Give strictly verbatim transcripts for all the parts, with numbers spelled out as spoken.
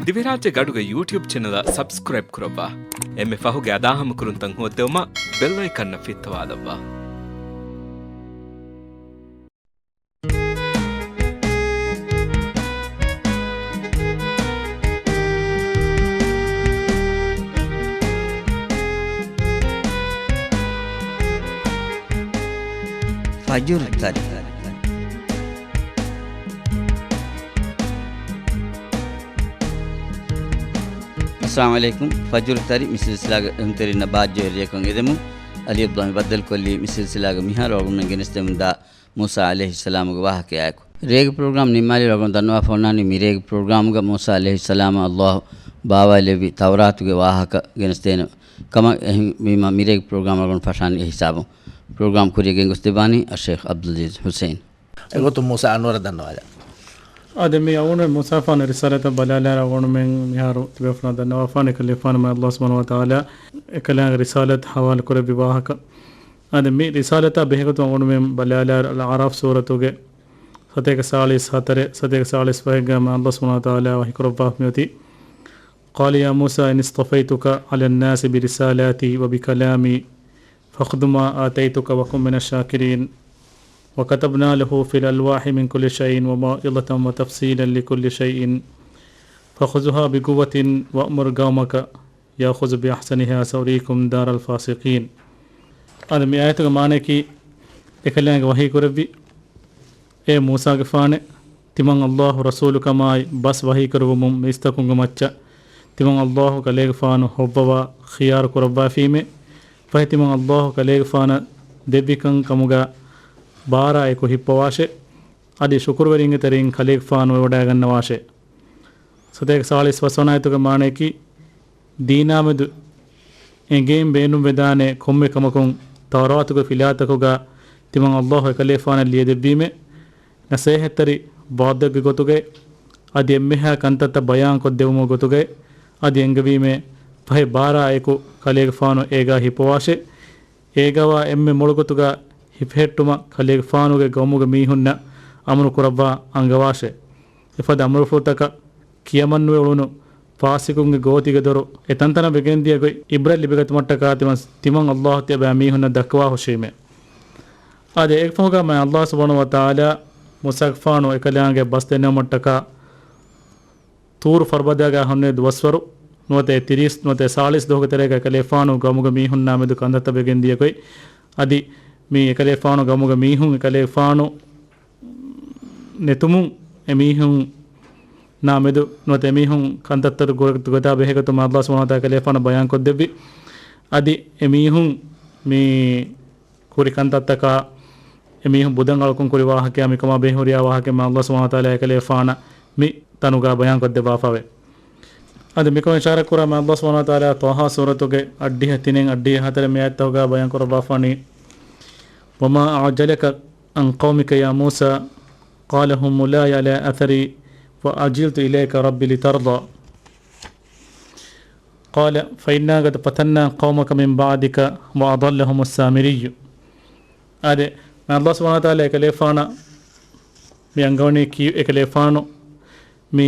ދިވެހިރާއްޖޭގެ އަޑުގެ ޔޫޓިއުބް ޗެނަލަށް ސަބްސްކްރައިބް ކުރައްވާ. އެންމެ ފަހުގެ އަދާހަމަކުރުންތައް ހޯއްދެވުމަށް ބެލް އައިކަންއަށް ފިއްތަވާލައްވާ. ފަޖުރު ތަރި. އައްސަލާމު ޢަލައިކުމް. ފަޖުރު ތަރި މި ސިލްސިލާގެ އެހުންތެރިންނަށް ބާއްޖަވެރިޔަކަށް އެދެމުން. އަލީ އަބްދުﷲ މި ބައްދަލުކޮށްލީ މި ސިލްސިލާގެ މިހާރު އަޅުގަނޑުމެން ގެނެސްދެމުންދާ މޫސާ ޢަލައިހިއްސަލާމުގެ ވާހަކަޔާއެކު. ރޭގެ ޕްރޮގްރާމް ނިންމާލިއިރު އަޅުގަނޑު ދަންނަވާފަ އޮންނާނީ މިރޭގެ ޕްރޮގްރާމުގަ މޫސާ ޢަލައިހިއްސަލާމަށް ﷲ ބާވާލެއްވި ތައުރާތުގެ ވާހަކަ ގެނެސްދޭނެ ކަމަށް. އެހެންވީމަ މިރޭގެ ޕްރޮގްރާމް އަޅުގަނޑު ފަށާނީ އެ ހިސާބުން. ޕްރޮގްރާމް ކުރިޔަށް ގެންގޮސްދެއްވާނީ އައްޝައިޚް ޢަބްދުލް ޢަޒީޒް ޙުސައިން. އެގޮތުން މޫސާ އަންވަރަށް ދަންނަވާލަ. އާދެ، މި އަޅުގަނޑު މޫސާފާނު ރިސާލަތަށް ބަލާލާއިރު އަޅުގަނޑުމެން މިހާރު ތިބޭފުޅުންނަށް ދަންނަވާފާނެ ކަލޭފާނު މާތް ﷲ ސުބްޙާނަހޫ ވަތަޢާލާ އެކަލާނގެ ރިސާލަތް ހަވާލު ކުރެއްވި ވާހަކަ. އާދެ، މި ރިސާލަތާ ބެހޭގޮތުން އަޅުގަނޑުމެން ބަލާލާއިރު އަލްއަޢްރާފް ސޫރަތުގެ ސަތޭކަ ސާޅީސް ހަތަރެއް، ސަތޭކަ ސާޅީސް ފަހެއްގަ މާތް ﷲ ސުބްޙާނަހޫ ވަތަޢާލާ ވަޙީކުރައްވާފަ މިއޮތީ، قال يا موسى إني اصطفيتك على الناس برسالاتي وبكلامي فخذ ما آتيتك وكن من الشاكرين. وكتبنا له في الألواح من كل شيء وموعظة وتفصيلا لكل شيء فخذها بقوة وأمر قومك يأخذوا بأحسنها سأريكم دار الفاسقين. އާދެ، މި އާޔަތުގެ މާނަޔަކީ، އެކަލާނގެ ވަޙީކުރެއްވި، އޭ މޫސާގެފާނެ، ތިމަން ﷲ ރަސޫލުކަމާއި ބަސް ވަޙީކުރެއްވުމުން މީސްތަކުންގެ މައްޗަށް ތިމަން ﷲ ކަލޭގެފާނު ހޮއްވަވާ ޚިޔާރު ކުރައްވާފީމޭ. ފަހެ ތިމަން ﷲ ކަލޭގެފާނަށް ދެއްވިކަން ކަމުގަ ބާރާ އެކު ހިއްޕަވާށޭ. އަދި ޝުކުރުވެރިންގެ ތެރެއިން ކަލޭގެފާނު ވެވަޑައިގަންނަވާށޭ. ސަތޭކަ ސާޅީސް ފަސްވަނަ އާޔަތުގެ މާނަޔަކީ، ދީނާމެދު އެނގޭން ބޭނުންވެދާނެ ކޮންމެ ކަމަކުން ތައުރާތުގެ ފިލާތަކުގަ ތިމަން ﷲ އެކަލޭފާނަށް ލިޔެދެއްވީމޭ، ނަސޭހަތްތެރި ވާދައެއްގެ ގޮތުގައި، އަދި އެންމެހާ ކަންތައްތައް ބަޔާންކޮށްދެވުމުގެ ގޮތުގައި، އަދި އެންގެވީމޭ، ފަހެ ބާރާ އެކު ކަލޭގެފާނު އޭގާ ހިއްޕަވާށޭ. އޭގަވާ އެންމެ މޮޅު ގޮތުގަ ހިފެހެއްޓުމަށް ކަލޭގެފާނުގެ ގައުމުގެ މީހުންނަށް އަމުރު ކުރައްވާ އަންގަވާށޭ. އެފަދަ އަމުރުފުޅުތަކަށް ކިޔަމަންނުވެ އުޅުނު ފާސިޤުންގެ ގޯތިގެ ދޮރު އެ ތަންތަނަށް ވެގެންދިޔަ ގޮތް ޢިބްރަތް ލިބިގަތުމަށްޓަކާ ތިމަން، ތިމަން ﷲ ތިޔަބައިމީހުންނަށް ދައްކަވާހުށީމޭ. އާދެ، އެއަށްފަހުގަ މާތް ﷲ ސުބްޙާނަހޫ ވަތަޢާލާ މޫސާގެފާނު އެކަލާނގެ ބަސް ދެންނެވުމަށްޓަކާ ޠޫރު ފަރުބަދާގަ ހުންނެވި ދުވަސްވަރު ނުވަތަ ތިރީސް ނުވަތަ ސާޅީސް ދުވަހުގެ ތެރޭގަ އެކަލޭފާނު ގައުމުގެ މީހުންނާ މެދު ކަންތައްތައް ވެގެން ދިޔަ ގޮތް. އަދި މި އެކަލޭފާނު ގައުމުގެ މީހުން އެކަލޭފާނު ނެތުމުން އެމީހުންނާ މެދު ނުވަތަ އެމީހުން ކަންތައްތައް ގޮތާ ބެހޭގޮތުން މާތް ﷲ ސުބްޙާނަހޫ ވަތަޢާލާ އެކަލޭފާނަށް ބަޔާންކޮށްދެއްވި. އަދި އެމީހުން މި ކުރި ކަންތައްތަކާ، އެމީހުން ބުދަން އަޅުކަން ކުރި ވާހަކަޔާ މިކަމާ ބެހޭ ހުރިހާ ވާހަކައެއް މާތް ﷲ ސުބްޙާނަހޫ ވަތަޢާލާ އެކަލޭފާނަށް މި ތަނުގަ ބަޔާންކޮށްދެއްވާފަވޭ. އަދި މިކަމަށް އިޝާރަތް ކުރާ މާތް ﷲ ސުބްޙާނަހޫ ވަތަޢާލާ ޠާހާ ސޫރަތުގެ އަށްޑިހަ ތިނެއް އަށްޑިހަ ހަތަރެއް މި އާޔަތުގަ ބަޔާން ކުރައްވާފާނީ، وما أعجلك عن قومك يا موسى قال هم أولاء على أثري وعجلت إليك رب لترضى. قال فإنا قد فتنا قومك من بعدك وأضلهم السامري. އާދެ، މާތް ﷲ ސުބްޙާނަހޫ ވަތަޢާލާ އެކަލޭފާނަށް މި އަންގަވަނީ ކީ، އެކަލޭފާނު މި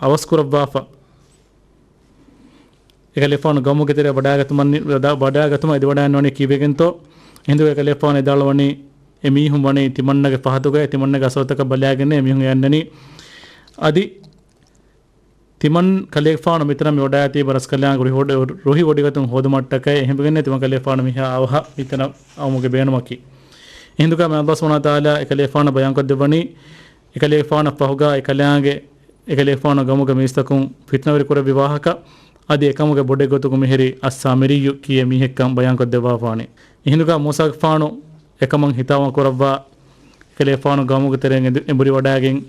އަވަސް ކުރައްވާފަ، އެކަލޭފާނު ގައުމުގެ ތެރެއަށް ވަޑާގަތުމަށް، ވަޑާ-، ވަޑާގަތުމަށް އެދިވަޑައިގަންނަވަނީ ކީއްވެގެންތޯ؟ އެހިނދުގަ އެކަލޭފާނު އެދާޅުވަނީ އެމީހުން ވަނީ ތިމަންނަގެ ފަހަތުގައި، ތިމަންނަގެ އަސަރުތަކަށް ބަލާގެން އެމީހުން އެ އަންނަނީ. އަދި ތިމަން ކަލޭގެފާނު މިތަނަށް މި ވަޑައިގަތީ ރަސްކަލާނގެ ރުހި ވޮޑި-، ރުހި ވޮޑިގަތުން ހޯދުމަށްޓަކައި، އެހެންވެގެންނޭ ތިމަން ކަލޭގެފާނު މިހާ އަވަހަށް މިތަނަށް އައުމުގެ ބޭނުމަކީ. އެހިނދުގަ މާތް ﷲ ސުބްޙާނަހޫ ވަތަޢާލާ އެކަލޭގެފާނަށް ބަޔާންކޮށްދެއްވަނީ، އެކަލޭގެފާނަށް ފަހުގަ އެކަލާނގެ، އެކަލޭގެފާނު ގައުމުގެ މީސްތަކުން ފިތުނަވެރި ކުރެއްވި ވާހަކަ، އަދި އެކަމުގެ ބޮޑެއްގޮތުގަ މިހިރީ އައްސާމިރިއްޔު ކިޔޭ މީހެއްކަން ބަޔާންކޮށްދެއްވާފާނީ. އެހިނދުގަ މޫސާގެފާނު އެކަމަށް ހިތާމަ ކުރައްވާ، އެކަލޭގެފާނު ގައުމުގެ ތެރެއިން އެދު-، އެނބުރިވަޑައިގެން،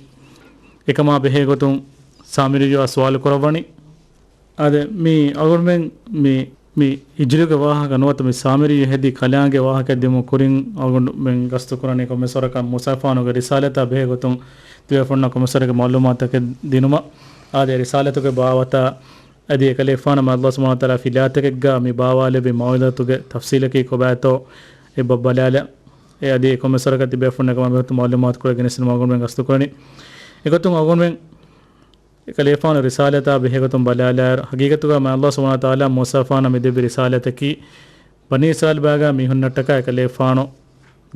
އެކަމާ ބެހޭގޮތުން ސާމިރިއްޔުއާ ސުވާލު ކުރައްވަނީ. އާދެ، މި އަޅުގަނޑުމެން މި، މި ހިޖުރީގެ ވާހަކަ ނުވަތަ މި ސާމިރީ ހެދި ކަލާނގެ ވާހަކަ ދިމު ކުރިން އަޅުގަނޑުމެން ގަސްތު ކުރަނީ ކޮންމެސް ވަރަކަށް މޫސާފާނުގެ ރިސާލަތާ ބެހޭގޮތުން ދިވެފުންނަށް ކޮންމެސް ވަރެއްގެ މައުލޫމާތަކެއް ދިނުމަށް. އާދެ، ރިސާލަތުގެ ބާވަތާ އަދި އެކަލޭގެފާނަށް މާތް ﷲ ސުބްޙާނަހޫ ވަތަޢާލާ ފިލާތަކެއްގަ މި ބާވާލެއްވި މައުޢިޒަތުގެ ތަފްސީލަކީ ކޮބާތޯ އެ ބަ-، ބަލާލަ. އެ އަދި ކޮންމެސް ވަރަކަށް ތިބޭފުންނަށް ކަމާ ބެހޭގޮތުން މައުލޫމާތު ކުރެވިގެން އައިސް އަޅުގަނޑުމެން ގަސްތު ކުރަނީ. އެގޮތުން އަޅުގަނޑުމެން އެކަލޭފާނު ރިސާލަތާ ބެހޭގޮތުން ބަލާލާއިރު، ހަގީގަތުގަ މާ ﷲ ސުބްޙާނަހޫ ވަތަޢާލާ މޫސާފާނަށް މި ދެއްވި ރިސާލަތަކީ، ބަނީ އިސްރާއީލް ބާގާ މީހުންނަށްޓަކާ އެކަލޭފާނު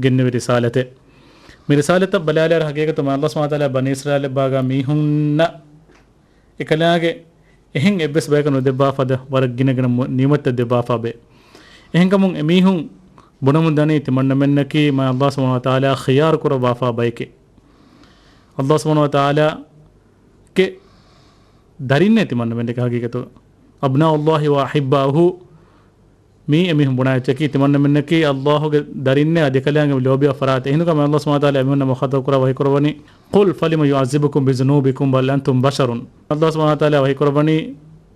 ގެންނެވި ރިސާލަތެއް. މި ރިސާލަތަށް ބަލާލާއިރު، ހަގީގަތު މާ ﷲ ސުބްޙާނަހޫ ވަތަޢާލާ ބަނީ އިސްރާއީލް ބާގާ މީހުންނަށް އެކަލާނގެ އެހެން އެއްވެސް ބަޔަކަށް ނުދެއްވާފަ ދެ ވަރަށް ގިނަ ގިނަ މު-، ނިޢުމަތްތައް ދެއްވާފާ ބެ. އެހެންކަމުން އެމީހުން ބުނަމުން ދަނީ ތިމަންނަމެންނަކީ މާ ﷲ ސުބްޙާނަހޫ ވަތަޢާލާ ޚިޔާރު ކުރައްވާފާ ބައެކޭ. ﷲ ސުބްޙާނަހޫ ވަތަޢާލާގެ ދަރިންނޭ ތިމަންނަމެންނަކީ ހަގީގަތު. أبناء الله وأحباؤه، މީ އެމީހުން ބުނާ އެއްޗަކީ ތިމަންނަމެންނަކީ ﷲ ގެ ދަރިންނޭ އަދި އެކަލާނގެ ލޯބިވާ ފަރާތެއް. އެހިނދުގަ މާ ﷲ ސުބްޙާނަހޫ ވަތަޢާލާ އެމީހުންނަށް މުޚާޠަބު ކުރާ ވަޙީ ކުރައްވަނީ، قل فلم يعذبكم بذنوبكم بل أنتم بشر. ﷲ ސުބްޙާނަހޫ ވަތަޢާލާ ވަޙީ ކުރައްވަނީ،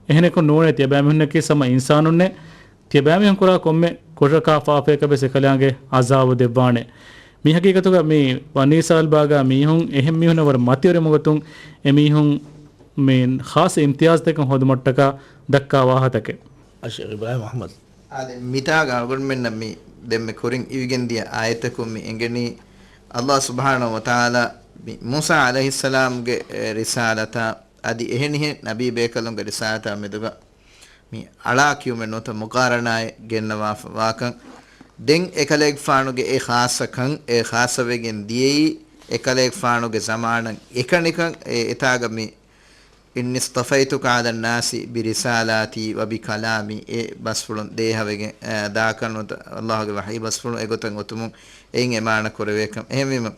އެހެނެކު ނޫނޭ ތިޔަބައިމީހުންނަކީ ސަމަ އިންސާނުންނޭ، ތިޔަބައިމީހުން ކުރާ ކޮންމެ ކުށަކާ ފާފަޔަކަށް ވެސް އެކަލާނގެ ޢަޒާބު ދެއްވާނެ. މި ހަގީގަތުގަ މި ބަނީ އިސްރާއީލް ބާގާ މީހުން އެހެން މީހުންނަށް ވަރަށް މަތިވެރި މަގުތުން އެމީހުން މި ޚާއްޞަ އިމްތިޔާޒްތަކެއް ހޯދުމަށްޓަކާ ދައްކާ ވާހަކަތަކެއް. އަޝް އިބްރާހިމް އަޙްމަދު. އާދެ، މިތާގަ އަޅުގަނޑުމެންނަށް މި ދެންމެ ކުރިން އިވިގެން ދިޔަ އާޔަތަކުން މި އެނގެނީ، ﷲ ސުބްޙާނަހޫ ވަތަޢާލާ މި މޫސާ ޢަލައިހިއްސަލާމްގެ، އެ، ރިސާލަތާ އަދި އެހެނިހެން ނަބީ ބޭކަލުންގެ ރިސާލަތާ މެދުގަ މި އަޅާ ކިޔުމެއް ނުވަތަ މުޤާރަނާއެއް ގެންނަވާފަ ވާކަން، ދެން އެކަލޭގެފާނުގެ އެ ޚާއްޞަކަން، އެ ޚާއްޞަވެގެން ދިޔައީ އެކަލޭގެފާނުގެ ޒަމާނަށް އެކަނިކަން، އެ އެތާގަ މި إني اصطفيتك على الناس برسالاتي وبكلامي އެ ބަސްފުޅުން ދޭހަވެގެން، އަ، ދާކަން ނުވަތަ ﷲ ގެ ވަޙީ ބަސްފުޅުން އެގޮތަށް އޮތުމުން އެއިން އެ މާނަ ކުރެވޭކަން. އެހެންވީމަ،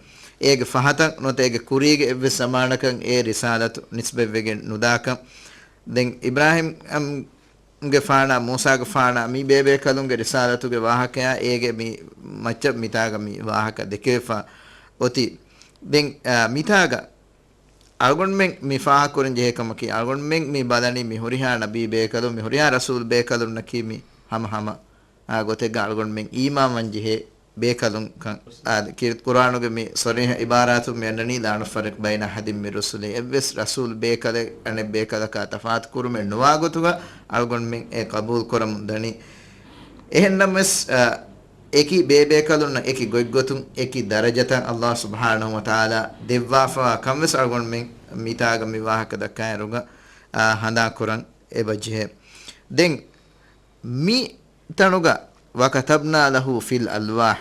އޭގެ ފަހަތަށް ނުވަތަ އޭގެ ކުރީގެ އެއްވެސް ޒަމާނަކަށް އެ ރިސާލަތު ނިސްބަތްވެގެން ނުދާކަން. ދެން އިބްރާހީމް، އަމް، ގެފާނާ، މޫސާގެފާނާ، މި ބޭބޭކަލުންގެ ރިސާލަތުގެ ވާހަކަޔާ އޭގެ މި މައްޗަށް މިތާގަ މި ވާހަކަ ދެކެވިފަ އޮތީ. ދެން، އަ، މިތާގަ އަޅުގަނޑުމެން މި ފާހަގަކުރަން ޖެހޭ ކަމަކީ، އަޅުގަނޑުމެން މި ބަލަނީ މި ހުރިހާ ނަބީ ބޭކަލުން، މި ހުރިހާ ރަސޫލް ބޭކަލުންނަކީ މި ހަމަ ހަމަ، އާ، ގޮތެއްގަ އަޅުގަނޑުމެން އީމާންވަން ޖެހޭ ބޭކަލުންކަން. އާ، ކީރިތި ޤުރްއާނުގެ މި ޞަރީޙަ ޢިބާރާތުން މި އަންނަނީ، لا نفرق بين أحد من رسله، އެއްވެސް ރަސޫލް ބޭކަލެއް އަނެއް ބޭކަލަކާ ތަފާތު ކުރުމެއް ނުވާ ގޮތުގަ އަޅުގަނޑުމެން އެ ޤަބޫލު ކުރަމުން ދަނީ. އެހެންނަމަވެސް، އާ، އެކި ބޭބޭކަލުންނަށް އެކި ގޮތްގޮތުން އެކި ދަރަޖަތައް ﷲ ސުބްޙާނަހޫ ވަތަޢާލާ ދެއްވާފަވާ ކަންވެސް އަޅުގަނޑުމެން މިތާގަ މި ވާހަކަ ދައްކާއިރުގަ، އާ، ހަނދާން ކުރަން އެބަޖެހޭ. ދެން މި ތަނުގަ وكتبنا له في الألواح،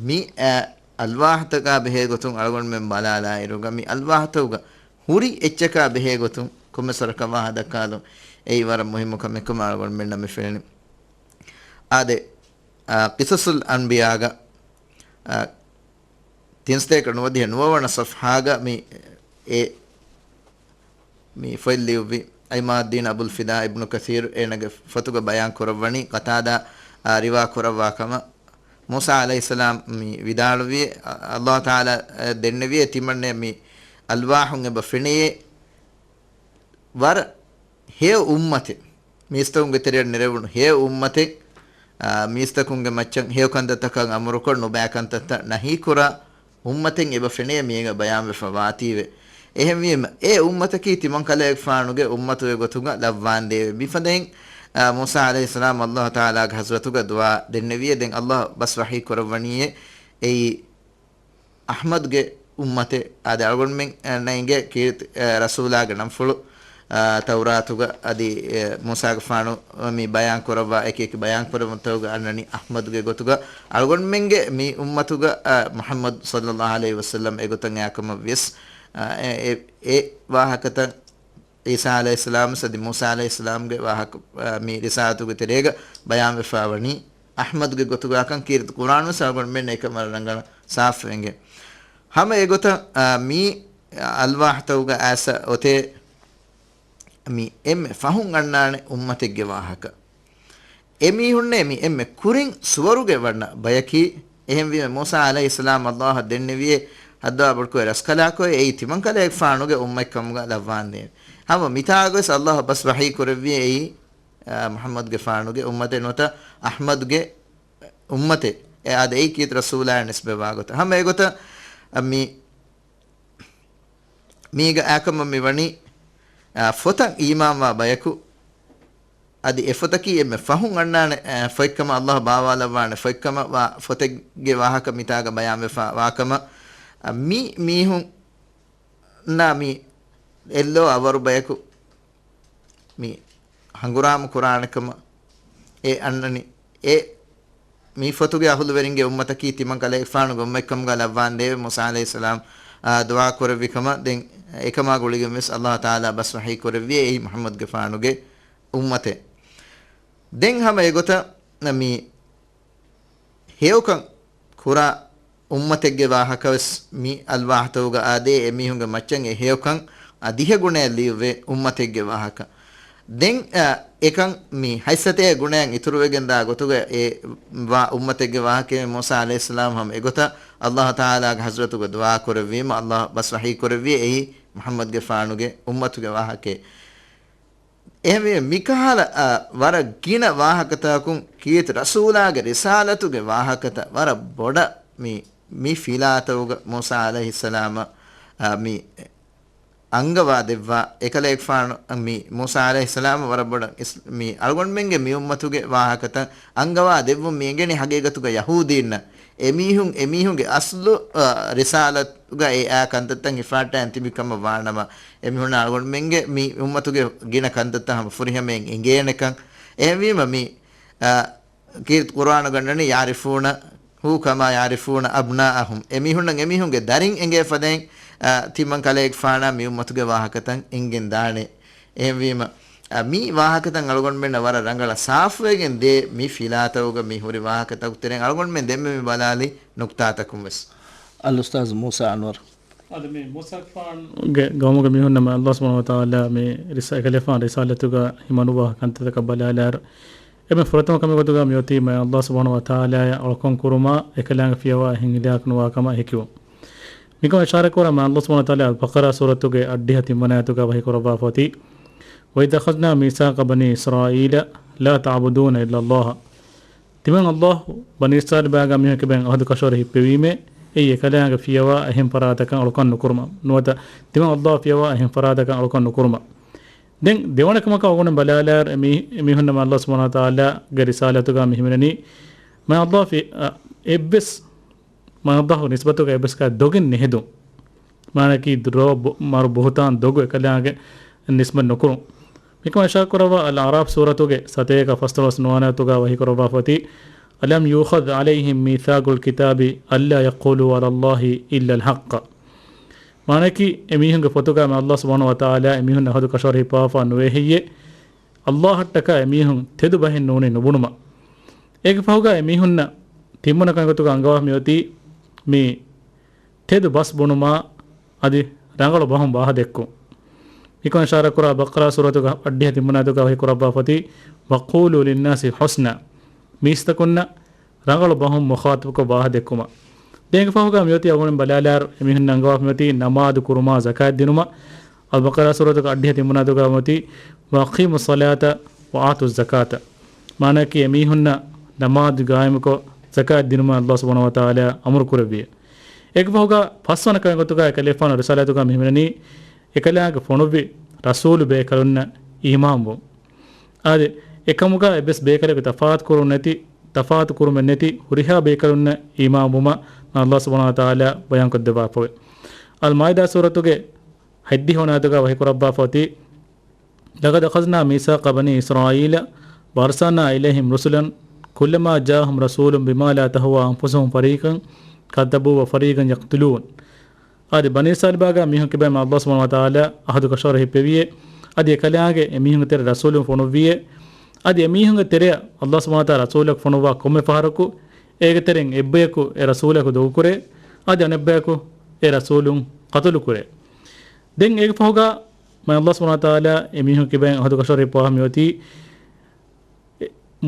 މި، އާ، އަލްވާހްތަކާ ބެހޭގޮތުން އަޅުގަނޑުމެން ބަލާލާއިރުގަ މި އަލްވާހްތަކުގަ ހުރި އެއްޗަކާ ބެހޭގޮތުން ކޮންމެސް ވަރަކަށް ވާހަކަ ދައްކާލުން އެއީ ވަރަށް މުހިއްމު ކަމެއް ކަމަށް އަޅުގަނޑުމެންނަށް މި ފެނި. އާދެ، އާ، ޤިޞަޞުލް އަންބިޔާގަ، އާ، ތިންސަތޭކަ ނުވަދިހަ ނުވަވަނަ ޞަފްޙާގަ މި އެ، މި ފޮތް ލިޔުއްވި ޢިމާދުއްދީން އަބުލް ފިދާ އިބްނު ކަޘީރު އޭނަގެ ފޮތުގަ ބަޔާން ކުރައްވަނީ ޤަތާދާ، އާ، ރިވާ ކުރައްވާ ކަމަށް. މޫސާ ޢަލައިހިއްސަލާމް މި ވިދާޅުވި، އަ، ﷲ ތަޢާލާ، އަ، ދެންނެވިއޭ ތިމަންނެ މި އަލްވާހުން އެބަ ފެނެޔޭ ވަރަށް ހެޔޮ އުއްމަތެއް، މީސްތަކުންގެ ތެރެއަށް ނެރެވުނު ހެޔޮ އުއްމަތެއް، އާ، މީސްތަކުންގެ މައްޗަށް ހެޔޮ ކަންތައްތަކަށް އަމުރުކޮށް ނުބައި ކަންތައްތައް ނަހީކުރާ އުއްމަތެއް އެބަ ފެނޭ މީގަ ބަޔާންވެފަ ވާތީވެ. އެހެންވީމަ، އެ އުއްމަތަކީ ތިމަން ކަލޭގެފާނުގެ އުއްމަތުގެ ގޮތުގަ ލައްވާނދޭވެ. މިފަދައިން، އާ، މޫސާ ޢަލައިހިއްސަލާމް ﷲ ތަޢާލާގެ ޙަޟްރަތުގަ ދުޢާ ދެންނެވިއޭ. ދެން ﷲ ބަސް ވަޙީ ކުރައްވަނީއޭ، އެއީ އަޙްމަދުގެ އުއްމަތެއް. އާދެ، އަޅުގަނޑުމެން، އަ، ނޭނގޭ ކީރިތި، އަ، ރަސޫލާގެ ނަންފުޅު، އަ، ތައުރާތުގަ އަދި، އެ، މޫސާގެފާނު މި ބަޔާން ކުރައްވާ އެކި އެކި ބަޔާން ކުރެވުންތަކުގަ އަންނަނީ އަޙްމަދުގެ ގޮތުގަ. އަޅުގަނޑުމެންގެ މި އުއްމަތުގަ، އަ، މުޙައްމަދު ޞައްލައްލާހު ޢަލައިހި ވަސައްލަމް އެގޮތަށް އައިކަމަށް ވިޔަސް، އަ، އެ، އެ، އެ ވާހަކަތައް ޢީސާ ޢަލައިހިއްސަލާމް އަދި މޫސާ ޢަލައިހިއްސަލާމްގެ ވާހަކަ، އަ، މި ރިސާލަތުގެ ތެރޭގަ ބަޔާންވެފާވަނީ އަޙްމަދުގެ ގޮތުގާކަން ކީރިތި ޤުރްއާނުވެސް އަޅުގަނޑުމެންނަށް އެކަން ވަރަށް ރަނގަޅަށް ސާފު އެނގޭ. ހަމަ އެގޮތަށް، އަ، މި އަލްވާހްތަކުގަ އައިސް އޮތޭ މި އެންމެ ފަހުން އަންނާނެ އުއްމަތެއްގެ ވާހަކަ. އެމީހުންނޭ މި އެންމެ ކުރިން ސުވަރުގެ ވަންނަ ބަޔަކީ. އެހެންވީމަ، މޫސާ ޢަލައިހިއްސަލާމް ﷲ އަށް ދެންނެވިއޭ، ހައްދަވާ ބޮޑުކޮށް ރަސްކަލާކޮއެ އެއީ ތިމަންކަލޭގެފާނުގެ އުއްމަތްކަމުގަ ލައްވާނދޭ. ހަމަ މިތާގަވެސް ﷲ ބަސް ވަޙީ ކުރެއްވިއޭ އެއީ، އާ، މުޙައްމަދުގެފާނުގެ އުއްމަތެއް ނުވަތަ އަޙްމަދުގެ އުއްމަތެއް. އެ އާދެ، އެއީ ކީރިތި ރަސޫލާއަށް ނިސްބަތްވާ ގޮތަށް. ހަމަ އެގޮތަށް މި މީގަ އާކަމަށް މިވަނީ، އާ، ފޮތަށް އީމާންވާ ބަޔަކު، އަދި އެ ފޮތަކީ އެންމެ ފަހުން އަންނާނެ، އާ، ފޮތްކަމަށް، ﷲ ބާވާލައްވާނެ ފޮތްކަމަށް ވާ ފޮތެއްގެ ވާހަކަ މިތާގަ ބަޔާންވެފަ ވާކަމަށް، އާ، މި މީހުންނާ މި އެއްލޯ އަވަރު ބަޔަކު މި ހަނގުރާމަ ކުރާނެ ކަމަށް އެ އަންނަނީ. އެ މި ފޮތުގެ އަހުލުވެރިންގެ އުއްމަތަކީ ތިމަން ކަލޭގެފާނުގެ އުއްމަތްކަމުގަ ލައްވާންދޭވެ. މޫސާ ޢަލައިހިއްސަލާމް، އާ، ދުޢާ ކުރެއްވި ކަމަށް ދެން އެކަމާ ގުޅިގެން ވެސް ﷲ ތަޢާލާ ބަސް ވަޙީ ކުރެއްވިއޭ އެއީ މުޙައްމަދުގެފާނުގެ އުއްމަތޭ. ދެން ހަމަ އެގޮތަށް މި ހެޔޮކަން ކުރާ އުއްމަތެއްގެ ވާހަކަވެސް މި އަލްވާހްތަކުގަ އާދޭ، އެމީހުންގެ މައްޗަށް އެ ހެޔޮކަން އަ ދިހަ ގުނައަށް ލިޔުއްވޭ އުއްމަތެއްގެ ވާހަކަ. ދެން، އަ، އެކަން މި ހަތްސަތޭކަ ގުނައަށް އިތުރުވެގެން ދާ ގޮތުގަ އެ ވާ އުއްމަތެއްގެ ވާހަކައެވެ. މޫސާ ޢަލައިހިއްސަލާމް ހަމަ އެގޮތަށް ﷲ ތަޢާލާގެ ޙަޟްރަތުގަ ދުޢާ ކުރެއްވީމަ، ﷲ ބަސް ވަޙީ ކުރެއްވިއޭ އެއީ މުޙައްމަދުގެފާނުގެ އުއްމަތުގެ ވާހަކައެވެ. އެހެންވީމަ، މިކަހަލަ، އަ، ވަރަށް ގިނަ ވާހަކަތަކުން ކީރިތި ރަސޫލާގެ ރިސާލަތުގެ ވާހަކަތައް ވަރަށް ބޮޑަށް މި، މި ފިލާތަކުގަ މޫސާ ޢަލައިހިއްސަލާމަށް، އަ، މި އަންގަވާ ދެއްވާ. އެކަލޭގެފާނު މި މޫސާ ޢަލައިހިއްސަލާމަށް ވަރަށް ބޮޑަށް އިސް-، މި އަޅުގަނޑުމެންގެ މި އުއްމަތުގެ ވާހަކަތައް އަންގަވާ ދެއްވުން މި އެނގެނީ ހަގީގަތުގަ ޔަހޫދީންނަށް. އެމީހުން އެމީހުންގެ އަސްލު، އަ، ރިސާލަތުގަ އެ އާ ކަންތައްތައް ހިފާއްޓާ ތިބި ކަމަށް ވާނަމަ، އެމީހުންނަށް އަޅުގަނޑުމެންގެ މި އުއްމަތުގެ ގިނަ ކަންތައްތައް ހަމަ ފުރިހަމައިން އެނގޭނެކަން. އެހެންވީމަ މި، އަ، ކީރިތި ޤުރުއާނުގަ އަންނަނީ، "يعرفونه كما يعرفون أبناءهم." އެމީހުންނަށް އެމީހުންގެ ދަރިން އެނގޭ ފަދައިން، އަ، ތިމަން ކަލޭގެފާނާ މި އުއްމަތުގެ ވާހަކަތައް އެނގިގެން ދާނެ. އެހެންވީމަ، އަ، މި ވާހަކަތައް އަޅުގަނޑުމެންނަށް ވަރަށް ރަނގަޅަށް ސާފުވެގެން ދޭ މި ފިލާތަކުގަ މި ހުރި ވާހަކަތަކު ތެރެއިން އަޅުގަނޑުމެން ދެންމެ މި ބަލާލި ނުކްތާތަކުން ވެސް. އަލްއުސްތާޛު މޫސާ އަންވަރު. އަދި މި މޫސާގެފާނުގެ ގައުމުގެ މީހުންނަށް މި ﷲ ސުބްޙާނަހޫ ވަތަޢާލާ މި ރިސާ-، އެކަލޭގެފާނު ރިސާލަތުގަ ހިމަނުވާ ކަންތައްތަކަށް ބަލާލާއިރު، އެންމެ ފުރަތަމަ ކަމެއް ގޮތުގަ މިއޮތީ މި ﷲ ސުބްޙާނަހޫ ވަތަޢާލާއަށް އަޅުކަން ކުރުމާ، އެކަލާނގެ ފިޔަވާ އެހެން ހިލާކު ނުވާ ކަމަށް ހެކިވުން. މިކަމަށް އިޝާރާތް ކުރާ މި ﷲ ސުބްޙާނަހޫ ވަތަޢާލާ އަލްބަޤަރާ ސޫރަތުގެ އަށްޑިހަ ތިންވަނަ އާޔަތުގަ ވަޙީ ކުރައްވާފަ އޮތީ، "وإذ أخذنا ميثاق بني إسرائيل لا تعبدون إلا الله." ތިމަން ﷲ ބަނީ އިސްރާއީލް ބާގާ މީހުން ކިބައިން އަހުދު ކަށަވަރު ހިއްޕެވީމޭ، އެއީ އެކަލާނގެ ފިޔަވާ އެހެން ފަރާތަކަށް އަޅުކަން ނުކުރުމަށް. ނުވަތަ ތިމަން ﷲ ފިޔަވާ އެހެން ފަރާތަކަށް އަޅުކަން ނުކުރުމަށް. ދެން ދެވަނަ ކަމަކަށް އަޅުގަނޑު ބަލާލާއިރު އެމީ-، އެމީހުންނަށް ﷲ ސުބްޙާނަހޫ ވަތަޢާލާގެ ރިސާލަތުގަ މި ހިމެނެނީ، މި ﷲ ފި-، އަ، އެއްވެސް މާ ﷲ ނިސްބަތުގަ އެއްވެސް ކަހަލަ ދޮގެއް ނެހެދުން. މާނައަކީ ދުރޯ ބު-، މަރު ބުހުތާން ދޮގު އެކަލާނގެ ނިސްބަތް ނުކުރުން. މިކަމަށް އިޝާރާތް ކުރައްވާ އަލްއަޢްރާފް ސޫރަތުގެ ސަތޭކަ ފަސްދޮޅަސް ނުވަ އާޔަތުގަ ވަޙީ ކުރައްވާފަ އޮތީ، "ألم يؤخذ عليهم ميثاق الكتاب ألا يقولوا على الله إلا الحق." މާނައަކީ އެމީހުންގެ ފޮތުގަ މި ﷲ ސުބްޙާނަހޫ ވަތަޢާލާ އެމީހުންނަށް އަހުދު ކަށަވަރު ހިއްޕަވާފަ ނުވޭ ހެއްޔޭ؟ ﷲއަށްޓަކާ އެމީހުން ތެދު ބަހެއް ނޫނީ ނުބުނުމަށް. އޭގެ ފަހުގަ އެމީހުންނަށް ތިންވަނަ ކަމެއް ގޮތުގަ އަންގަވާފަ މިއޮތީ މި ތެދު ބަސް ބުނުމާ އަދި ރަނގަޅު ބަހުން ވާހަ ދެއްކުން. މިކަން އިޝާރާތް ކުރާ ބަޤަރާ ސޫރަތުގެ އަށްޑިހަ ތިންވަނަ އާޔަތުގަ ވަޙީ ކުރައްވާފަ އޮތީ، "وقولوا للناس حسنا." މީސްތަކުންނަށް ރަނގަޅު ބަހުން މުޚާޠަބުކޮށް ވާހަ ދެއްކުމަށް. ދެން އޭގެ ފަހުގަ މިއޮތީ އަޅުގަނޑު ބަލާލާއިރު އެމީހުން އަންގަވާފަ މިއޮތީ ނަމާދު ކުރުމާ ޒަކާތް ދިނުމަށް. އަލްބަޤަރާ ސޫރަތުގެ އަށްޑިހަ ތިންވަނަ އާޔަތުގަ މިއޮތީ، "وأقيموا الصلاة وآتوا الزكاة." މާނައަކީ އެމީހުންނަށް ނަމާދު ގާއިމުކޮށް ޒަކާތް ދިނުމަށް ﷲ ސުބްޙާނަހޫ ވަތަޢާލާ އަމުރު ކުރެއްވިއޭ. އޭގެ ފަހުގަ ފަސްވަނަ ކަމެއް ގޮތުގަ އެކަލޭގެފާނު ރިސާލަތުގަ މި ހިމެނެނީ އެކަލާނގެ ފޮނުއްވި ރަސޫލު ބޭކަލުންނަށް އީމާންވުން. އާދެ، އެކަމުގަ އެއްވެސް ބޭކަލެއްގެ ތަފާތު ކުރުން ނެތި، ތަފާތު ކުރުމެއް ނެތި ހުރިހާ ބޭކަލުންނަށް އީމާންވުމަށް ﷲ ސުބްޙާނަހޫ ވަތަޢާލާ ބަޔާންކޮށްދެއްވާފައެވެ. އަލްމާއިދާ ސޫރަތުގެ ހަތްދިހަ ވަނަ އާޔަތުގަ ވަޙީ ކުރައްވާފަ އޮތީ، "لقد أخذنا ميثاق بني إسرائيل وأرسلنا إليهم رسلا كلما جاءهم رسول بما لا تهوى أنفسهم فريقا كذبوا وفريقا يقتلون." އަދި ބަނީ އިސްރާއީލް ބާގާ މީހުން ކިބައިން ﷲ ސުބްޙާނަހޫ ވަތަޢާލާ އަހުދު ކަށަވަރު ހިއްޕެވިއޭ. އަދި އެކަލާނގެ އެމީހުންގެ ތެރެ ރަސޫލުން ފޮނުއްވިއޭ. އަދި އެމީހުންގެ ތެރެއަށް ﷲ ސުބްޙާނަހޫ ވަތަޢާލާ ރަސޫލަކު ފޮނުއްވާ ކޮންމެ ފަހަރަކު އޭގެ ތެރެއިން އެއްބަޔަކު އެ ރަސޫލަކު ދޮގުކުރޭ. އަދި އަނެއްބަޔަކު އެ ރަސޫލުން ޤަތުލުކުރޭ. ދެން އޭގެ ފަހުގަ މާ ﷲ ސުބްޙާނަހޫ ވަތަޢާލާ އެމީހުން ކިބައިން އަހުދު ކަށަވަރު ހިއްޕަވާ މިއޮތީ،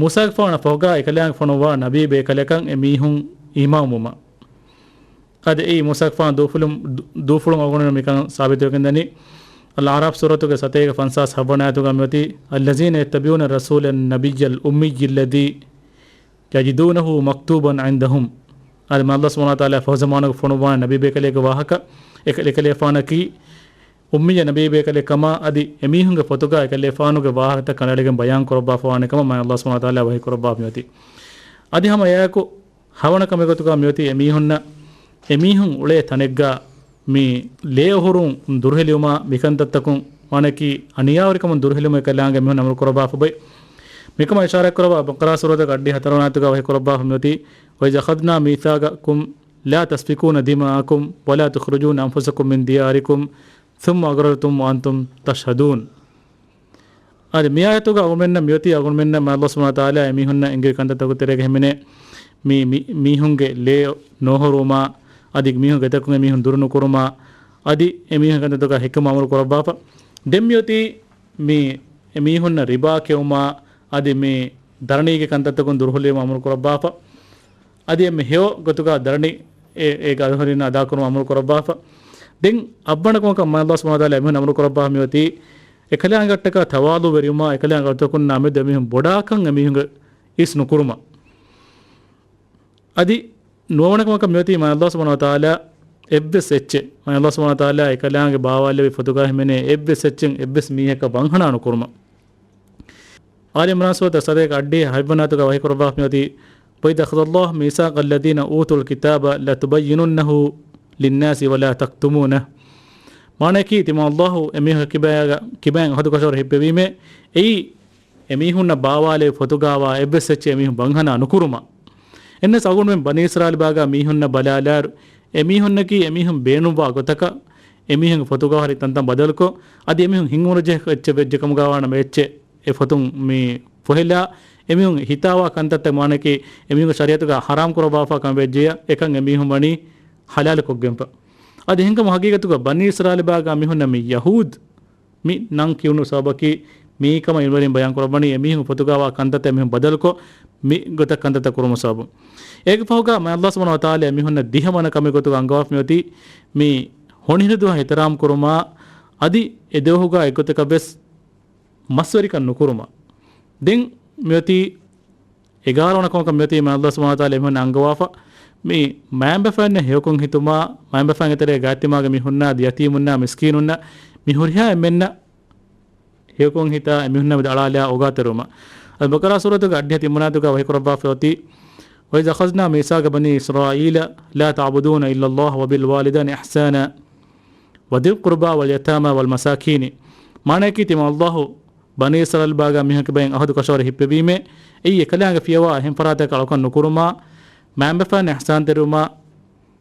މޫސާގެފާނަށް ފަހުގަ އެކަލާނގެ ފޮނުއްވާ ނަބީ ބޭކަލަކަށް އެމީހުން އީމާންވުމަށް. އަދި އެއީ މޫސާގެފާނު ދޫފުޅުން، ދޫ-، ދޫފުޅުން އަޅުގަނޑު މިކަން ސާބިތުވެގެންދަނީ. އަލްއަޢްރާފް ސޫރަތުގެ ސަތޭކަ ފަންސާސް ހައްވަނަ އާޔަތުގަ މިއޮތީ، "الذين يتبعون الرسول النبي الأمي الذي يجدونه مكتوبا عندهم." އަދި މާ ﷲ ސުބްޙާނަހޫ ވަތަޢާލާ ފަހު ޒަމާނުގެ ފޮނުއްވާނެ ނަބީ ބޭކަލެއްގެ ވާހަކަ، އެކަ-، އެކަލޭގެފާނަކީ އުއްމިއްޔަ ނަބީ ބޭކަލެއް ކަމާ، އަދި އެމީހުންގެ ފޮތުގަ އެކަލޭގެފާނުގެ ވާހަކަތައް ކަނޑައެޅިގެން ބަޔާން ކުރައްވާފަވާނެ ކަމަށް މާ ﷲ ސުބްޙާނަހޫ ވަތަޢާލާ ވަޙީ ކުރައްވާފަ މިއޮތީ. އަދި ހަމަ އެއާއެކު ހަވަނަ ކަމެއް ގޮތުގަ މިއޮތީ އެމީހުންނަށް، އެމީހުން އުޅޭ ތަނެއްގަ މި ލޭ އޮހޮރުން ދުރުހެލިވުމާ މިކަންތައްތަކުން ވާނެކީ އަނިޔާވެރިކަމުން ދުރުހެލުމުގެ ކަލާނގެ މީހުން އަމުރު ކުރައްވާފަ ބޮއި. މިކަމަށް އިޝާރާތް ކުރައްވާ ބަޤަރާ ސޫރަތުގެ އައްޑިހަ ހަތަރުވަނަ އާޔަތުގަ ވަޙީ ކުރައްވާފަ މިއޮތީ، وَإِذْ أَخَذْنَا مِيثَاقَكُمْ لَا تَسْفِكُونَ دِمَاءَكُمْ وَلَا تُخْرِجُونَ أَنْفُسَكُمْ مِنْ دِيَارِكُمْ ثُمَّ أَقْرَرْتُمْ وَأَنْتُمْ تَشْهَدُونَ. އަދި މި އާޔަތުގަ އަޅުގަނޑުމެންނަށް މިއޮތީ އަޅުގަނޑުމެންނަށް މާތް ﷲ ސުބްޙާނަހޫ ވަތަޢާލާ އެމީހުންނަށް އެންގެވި ކަންތައްތަކުގެ ތެރޭގަ ހިމެނޭ މި، މި، މީހުންގެ ލޭ ނޯހޮރުވުމާ، އަދި މީހުން ގެތަކުން އެމީހުން ދުރުނުކުރުމާ، އަދި އެމީހުން ކަންތައްތަކާ ހެއްކުމަށް އަމުރު ކުރައްވާފަ. ދެން މިއޮތީ މި އެމީހުންނަށް ރިބާ ކެއުމާ، އަދި މި ދަރަނީގެ ކަންތައްތަކުން ދުރުހެލިވުމަށް އަމުރު ކުރައްވާފަ. އަދި އެންމެ ހެޔޮ ގޮތުގަ ދަރަނި އެ، އޭގެ އަދުހަރީންނަށް އަދާކުރުމަށް އަމުރު ކުރައްވާފަ. ދެން އަށްވަނަ ކަމަކަށް މާތް ﷲ ސުބްޙާނަހޫ ވަތަޢާލާ އެމީހުން އަމުރު ކުރައްވާފަ މިއޮތީ، އެކަލާނގެއަށްޓަކާ ތަވާޟުޢުވެރިވުމާ، އެކަލާނގެ އަޅުތަކުންނާ މެދު އެމީހުން ބޮޑާކަން އެމީހުންގެ އިސް ނުކުރުމަށް. އަދި ނުވަވަނަ ކަމަކަށް މިއޮތީ މާތް ﷲ ސުބްޙާނަހޫ ވަތަޢާލާ އެއްވެސް އެއްޗެއް، މާތް ﷲ ސުބްޙާނަހޫ ވަތަޢާލާ އެކަލާނގެ ބާވާލެއްވި ފޮތުގަ ހިމެނޭ އެއްވެސް އެއްޗެއް އެއްވެސް މީހަކަށް ވަންހަނާ ނުކުރުމަށް. އާލި ޢިމްރާން ސޫރަތުގެ ސަތޭކަ އައްޑިހަ ހަތްވަނަ އާޔަތުގަ ވަޙީ ކުރައްވާފަ މިއޮތީ، وَإِذْ أَخَذَ اللَّهُ مِيثَاقَ الَّذِينَ أُوتُوا الْكِتَابَ لَتُبَيِّنُنَّهُ لِلنَّاسِ وَلَا تَكْتُمُونَهُ. މާނައަކީ، ތިމާ ﷲ އެމީހުންގެ ކިބައިގަ، ކިބައިން އަހުދު ކަށަވަރު ހިއްޕެވީމޭ، އެއީ އެމީހުންނަށް ބާވާލެވި ފޮތުގައިވާ އެއްވެސް އެއްޗެއް އެމީހުން ވަންހަނާ ނުކުރުމަށް. އެހެންނަމަވެސް އަޅުގަނޑުމެން ބަނީ އިސްރާއީލް ބާގާ މީހުންނަށް ބަލާލާއިރު، އެމީހުންނަކީ އެމީހުން ބޭނުންވާ ގޮތަކަށް އެމީހުންގެ ފޮތުގައި ހުރި ތަންތަން ބަދަލުކޮށް، އަދި އެމީހުން ހިތްހަމަނުޖެހޭ އެއްޗެއް ވެއްޖެ ކަމުގައި ވާނަމަ އެއްޗެއް އެ ފޮތުން މި ފޮހެލާ، އެމީހުން ހިތާވާ ކަންތައްތައް މާނައަކީ އެމީހުންގެ ޝަރީޢަތުގަ ޙަރާމް ކުރައްވާފަ ކަމެއް ވެއްޖެޔާ، އެކަން އެމީހުން ވަނީ ޙަލާލު ކޮށްގެންފަ. އަދި އެހެންކަމުން ހަގީގަތުގަ ބަނީ އިސްރާއީލް ބާގާ މީހުންނަށް މި ޔަހޫދު މި ނަން ކިޔުނު ސަބަބަކީ، މިއީ ކަމަށް ޢިލްމުވެރިން ބަޔާން ކުރައްވަނީ އެމީހުން ފޮތުގައިވާ ކަންތައްތައް އެމީހުން ބަދަލުކޮށް، މި ގޮތަށް ކަންތައްތައް ކުރުމުގެ ސަބަބުން. އޭގެ ފަހުގަ މާތް ﷲ ސުބްޙާނަހޫ ވަތަޢާލާ އެމީހުންނަށް ދިހަވަނަ ކަމެއް ގޮތުގަ އަންގަވާފަ މިއޮތީ، މި ހޮނިހިރި ދުވަހަށް އިޙްތިރާމް ކުރުމާ، އަދި އެ ދުވަހުގަ އެއްގޮތަކަށް ވެސް މަސްވެރިކަން ނުކުރުމަށް. ދެން މިއޮތީ އެގާރަ ވަނަ ކަމަކަށް މިއޮތީ މާތް ﷲ ސުބްޙާނަހޫ ވަތަޢާލާ އެމީހުން އަންގަވާފަ، މި މައިންބަފައިންނަށް ހެޔޮކޮށް ހިތުމާ، މައިންބަފައިންގެ ތެރޭ ގާތްތިމާގެ މީހުންނާ، އަދި ޔަތީމުންނާ، މިސްކީނުންނަށް، މި ހުރިހާ އެންމެންނަށް ހެޔޮކޮށް ހިތާ އެމީހުންނާ މެދު އަޅާލާ އޯގާތެރިވުމަށް. އަލްބަޤަރާ ސޫރަތުގެ އައްޑިހަ ތިންވަނަ އާޔަތުގަ ވަޙީ ކުރައްވާފަ އޮތީ، وَإِذْ أَخَذْنَا مِيثَاقَ بَنِي إِسْرَائِيلَ لَا تَعْبُدُونَ إِلَّا اللَّهَ وَبِالْوَالِدَيْنِ إِحْسَانًا وَذِي الْقُرْبَى وَالْيَتَامَى وَالْمَسَاكِينِ. މާނައަކީ، ތިމާ ﷲ ބަނީ އިސްރާއީލް ބާގާ މީހުންގެ ކިބައިން އަހުދު ކަށަވަރު ހިއްޕެވީމޭ، އެއީ އެކަލާނގެ ފިޔަވާ އެހެން ފަރާތަކަށް އަޅުކަން ނުކުރުމާ، މައިންބަފައިންނަށް އިޙްސާންތެރިވުމާ،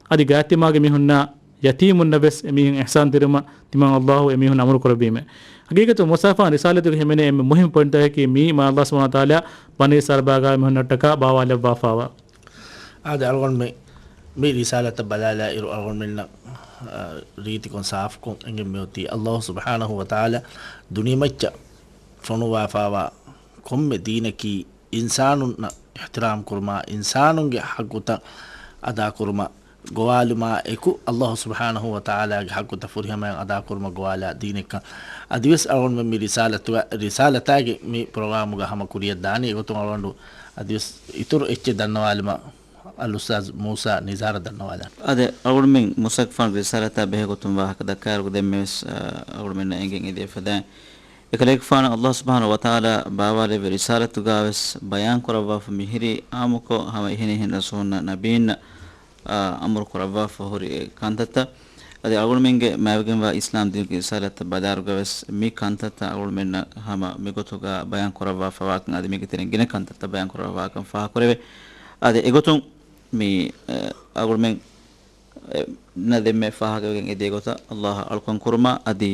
އަދި ގާތްތިމާގެ މީހުންނާ ޔަތީމުންނަށް ވެސް އެމީހުން އިޙްސާންތެރިވުމަށް ތިމާ ﷲ އެމީހުން އަމުރު ކުރެއްވީމޭ. ހަގީގަތު މޫސާފާން ރިސާލަތުގެ ހިމެނޭ އެންމެ މުހިންމު ޕޮއިންޓަކީ މީ މާތް ﷲ ސުބްޙާނަހޫ ވަތަޢާލާ ބަނީ އިސްރާއީލް ބާގާ މީހުންނަށްޓަކާ ބާވާލައްވާފައިވާ. އާދެ، އަޅުގަނޑުމެން މި ރިސާލަތަށް ބަލާލާއިރު، އަޅުގަނޑުމެންނަށް، އާ، ރީތިކޮށް ސާފުކޮށް އެނގެން މިއޮތީ، ﷲ ސުބްޙާނަހޫ ވަތަޢާލާ ދުނިޔެމައްޗަށް ފޮނުވާފައިވާ ކޮންމެ ދީނަކީ އިންސާނުންނަށް އިޙްތިރާމް ކުރުމާ، އިންސާނުންގެ ޙައްޤުތައް އަދާކުރުމަށް ގޮވާލުމާ އެކު، ﷲ ސުބްޙާނަހޫ ވަތަޢާލާގެ ޙައްޤުތައް ފުރިހަމަޔަށް އަދާކުރުމަށް ގޮވާލާ ދީނެއްކަން. އަދިވެސް އަޅުގަނޑުމެން މި ރިސާލަތުގަ، ރިސާލަތާގެ މި ޕްރޮގްރާމުގަ ހަމަ ކުރިއަށް ދާނީ. އެގޮތުން އަޅުގަނޑު އަދިވެސް އިތުރު އެއްޗެއް ދަންނަވާލުމަށް އަލްއުސްތާޛް މޫސާ ނިޒާރަށް ދަންނަވާލާން. އާދެ، އަޅުގަނޑުމެން މޫސާގެފާނުގެ ރިސާލަތާ ބެހޭގޮތުން ވާހަކަ ދައްކާއިރު ދެންމެވެސް، އަ، އަޅުގަނޑުމެންނަށް އެނގެން އެދިޔަފަ ދާން. އެކަލޭގެފާނަށް ﷲ ސުބްޙާނަހޫ ވަތަޢާލާ ބާވާލެއްވި ރިސާލަތުގަވެސް ބަޔާން ކުރައްވާފަ މިހިރީ، އާއްމުކޮށް ހަމަ އެހެނިހެން ރަސޫލުންނަށް، ނަބީންނަށް، އާ، އަމުރު ކުރައްވާފަ ހުރި އެ ކަންތައްތައް. އަދި އަޅުގަނޑުމެންގެ މާތްވެގެންވާ އިސްލާމް ދީނުގެ ރިސާލަތަށް ބަލާއިރުގަވެސް މި ކަންތައްތައް އަޅުގަނޑުމެންނަށް ހަމަ މިގޮތުގަ ބަޔާން ކުރައްވާފަވާކަން، އަދި މީގެ ތެރެއިން ގިނަ ކަންތައްތައް ބަޔާން ކުރައްވާފަވާކަން ފާހަގަކުރެވޭ. އަދި އެގޮތުން މި، އަ، އަޅުގަނޑުމެން އެ، ނަ ދެންމެ ފާހަގަވެގެން އެދޭ ގޮތަށް ﷲ އަށް އަޅުކަން ކުރުމާ، އަދި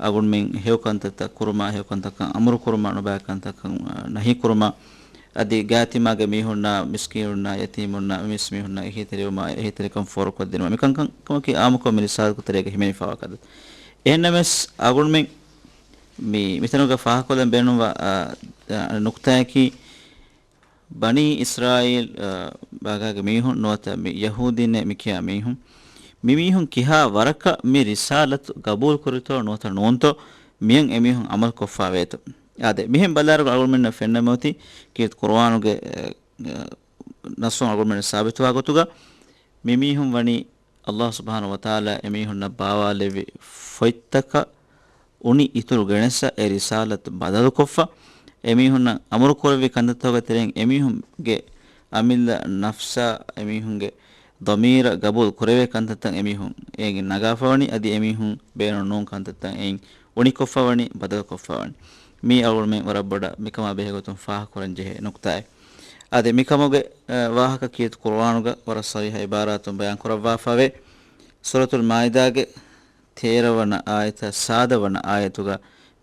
އަޅުގަނޑުމެން ހެޔޮ ކަންތައްތައް ކުރުމާ، ހެޔޮ ކަންތައްކަން އަމުރު ކުރުމާ، ނުބައި ކަންތައްކަން، އަ، ނަހީ ކުރުމާ، އަދި ގާތްތިމާގެ މީހުންނާ، މިސްކީނުންނާ، ޔަތީމުންނާ، މިސް މީހުންނާ އެހީތެރިވުމާ، އެހީތެރިކަން ފޯރުކޮށްދިނުމާ، މިކަންކަން ކަމަކީ އާއްމުކޮށް މި ރިސާލަތުގެ ތެރޭގަ ހިމެނިފައިވާ ކަންތައް. އެހެންނަމަވެސް އަޅުގަނޑުމެން މި، މިތަނުގަ ފާހަގަކޮށްލަން ބޭނުންވާ، އަ، އަ، ނުކުތާއަކީ، ބަނީ އިސްރާއީލް، އަ، ބާގާގެ މީހުން ނުވަތަ މި ޔަހޫދީންނޭ މިކިޔާ މީހުން، މި މީހުން ކިހާ ވަރަކަށް މި ރިސާލަތު ގަބޫލުކުރިތޯ ނުވަތަ ނޫންތޯ، މިއަށް އެމީހުން ޢަމަލު ކޮށްފާވޭތޯ. އާދެ، މިހެން ބަލާއިރު އަޅުގަނޑުމެންނަށް ފެންނަމެއޮތީ، ކީރިތި ޤުރުއާނުގެ، އަ، އަ، ނައްޞުން އަޅުގަނޑުމެންނަށް ސާބިތުވާ ގޮތުގަ، މި މީހުން ވަނީ ﷲ ސުބްޙާނަހޫ ވަތަޢާލާ އެމީހުންނަށް ބާވާލެއްވި ފޮތްތަކަށް އުނި އިތުރު ގެނެސް އެ ރިސާލަތު ބަދަލުކޮށްފަ، އެމީހުންނަށް އަމުރު ކުރެއްވި ކަންތައްތަކުގެ ތެރެއިން އެމީހުންގެ އަމިއްލަ ނަފްސާ، އެމީހުންގެ ޟަމީރަށް ގަބޫލު ކުރެވޭ ކަންތައްތައް އެމީހުން އޭގެން ނަގާފަވަނީ، އަދި އެމީހުން ބޭނުން ނޫން ކަންތައްތައް އެއިން އުނިކޮށްފަވަނީ، ބަދަލުކޮށްފަވަނީ. މީ އަޅުގަނޑުމެން ވަރަށް ބޮޑަށް މިކަމާ ބެހޭގޮތުން ފާހަގަކުރަންޖެހޭ ނުކުތާއެއް. އަދި މިކަމުގެ، އަ، ވާހަކަ ކީރިތި ޤުރުއާނުގަ ވަރަށް ޞަރީޙަ ޢިބާރާތުން ބަޔާން ކުރައްވާފަވޭ. ސޫރަތުލް މާއިދާގެ ތޭރަ ވަނަ އާޔަތާ ސާދަ ވަނަ އާޔަތުގަ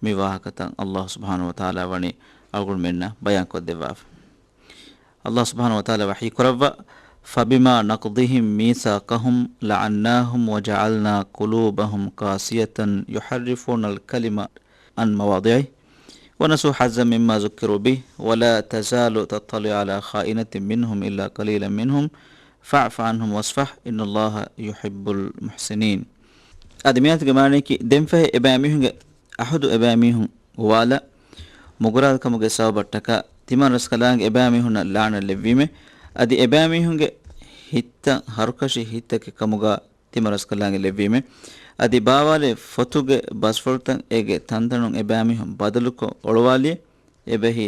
މި ވާހަކަތައް ﷲ ސުބްޙާނަހޫ ވަތަޢާލާ ވަނީ އަޅުގަނޑުމެންނަށް ބަޔާންކޮށްދެއްވާފަ. ﷲ ސުބްޙާނަހޫ ވަތަޢާލާ ވަޙީކުރައްވާ، فَبِمَا نَقْضِهِم مِّيثَاقَهُمْ لَعَنَّاهُمْ وَجَعَلْنَا قُلُوبَهُمْ قَاسِيَةً يُحَرِّفُونَ الْكَلِمَ عَن مَّوَاضِعِهِ وَنَسُوا حَظًّا مِّمَّا ذُكِّرُوا بِهِ وَلَا تَزَالُ تَطَّلِعُ عَلَىٰ خَائِنَةٍ مِّنْهُمْ إِلَّا قَلِيلًا مِّنْهُمْ فَاعْفُ عَنْهُمْ وَاصْفَحْ إِنَّ اللَّهَ يُحِبُّ الْمُحْسِنِينَ. އަދި މިއާޔަތުގެ މާނަޔަކީ، ދެންފަހެ އެބައިމީހުންގެ އަހުދު އެބައިމީހުން ގޮވާލާ، މުގުރާލުކަމުގެ ސަބަބަށްޓަކާ ތިމަންރަސްކަލާނގެ އެބައިމީހުންނަށް ލަޢުނަތް ލެއްވީމޭ. އަދި އެބައިމީހުންގެ ހިތްތައް ހަރުކަށި ހިތްތަކެއް ކަމުގަ ތިމަންރަސްކަލާނގެ ލެއްވީމޭ. އަދި ބާވާލޭ ފޮތުގެ ބަސްފުޅުތައް އޭގެ ތަންތަނުން އެބައިމީހުން ބަދަލުކޮށް އޮޅުވާލިޔޭ. އެބަހީ